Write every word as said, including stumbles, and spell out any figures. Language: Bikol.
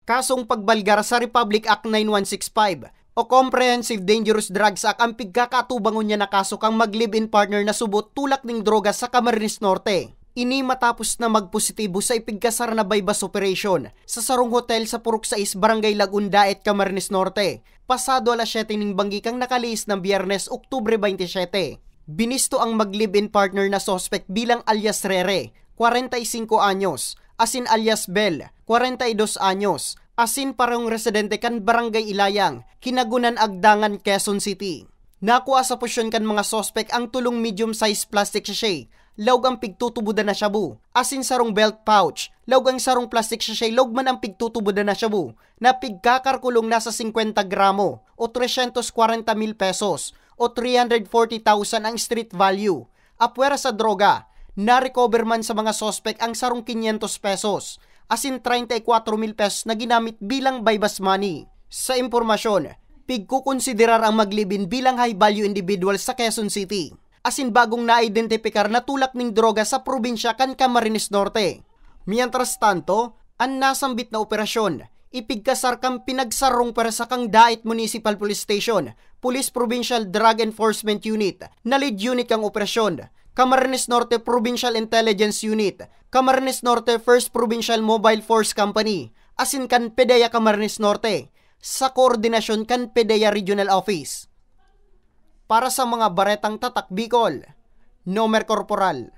Kasong pagbalgar sa Republic Act nine one six five o Comprehensive Dangerous Drugs Act ang pigkakatubangon niya na kaso kan mag-live-in partner na subot tulak ning droga sa Camarines Norte. Ini matapos na magpositibo sa ipigkasar na buy-bust operation sa sarong hotel sa Purok sais, Barangay Lagun, Daet, Camarines Norte, pasado alas siyete ning banggi kan nakalihis na Biyernes, Oktubre twenty-seven. Binisto ang mag-live-in partner na suspect bilang alias Rere, kwarenta y singko anyos, asin alias Bel, kwarenta y dos anyos, asin parehong residente kan Barangay Ilayang, Kinagunan, Agdangan, Quezon City. Nakua sa posyon kan mga suspect ang tolong medium-sized plastic sachet, laog ang pigtutubodan na shabu, asin sarong belt pouch, laog ang sarong plastic sachet, laog man ang pigtutubodan na shabu, na pigkakarkulong nasa singkwenta gramo o tresyentos kwarenta mil pesos o three hundred forty thousand ang street value. Apwera sa droga, na-recover man sa mga suspect ang sarong kinyentos pesos, asin treinta y cuatro mil pesos na ginamit bilang buy-bust money. Sa impormasyon, pigkukonsiderar ang mag-live-in bilang high-value individual sa Quezon City, asin bagong naidentifkar na tulak ning droga sa probinsya kan Camarines Norte. Mientras tanto, an nasambit na operasyon, ipigkasar kan pinagsarong pwersa kan Daet Municipal Police Station, Police Provincial Drug Enforcement Unit, na lead unit kan operasyon, Camarines Norte Provincial Intelligence Unit, Camarines Norte First Provincial Mobile Force Company, asin kan PDEA Camarines Norte, sa koordinasyon kan PDEA Regional Office. Para sa mga baretang tatak Bicol, Nomer Corporal.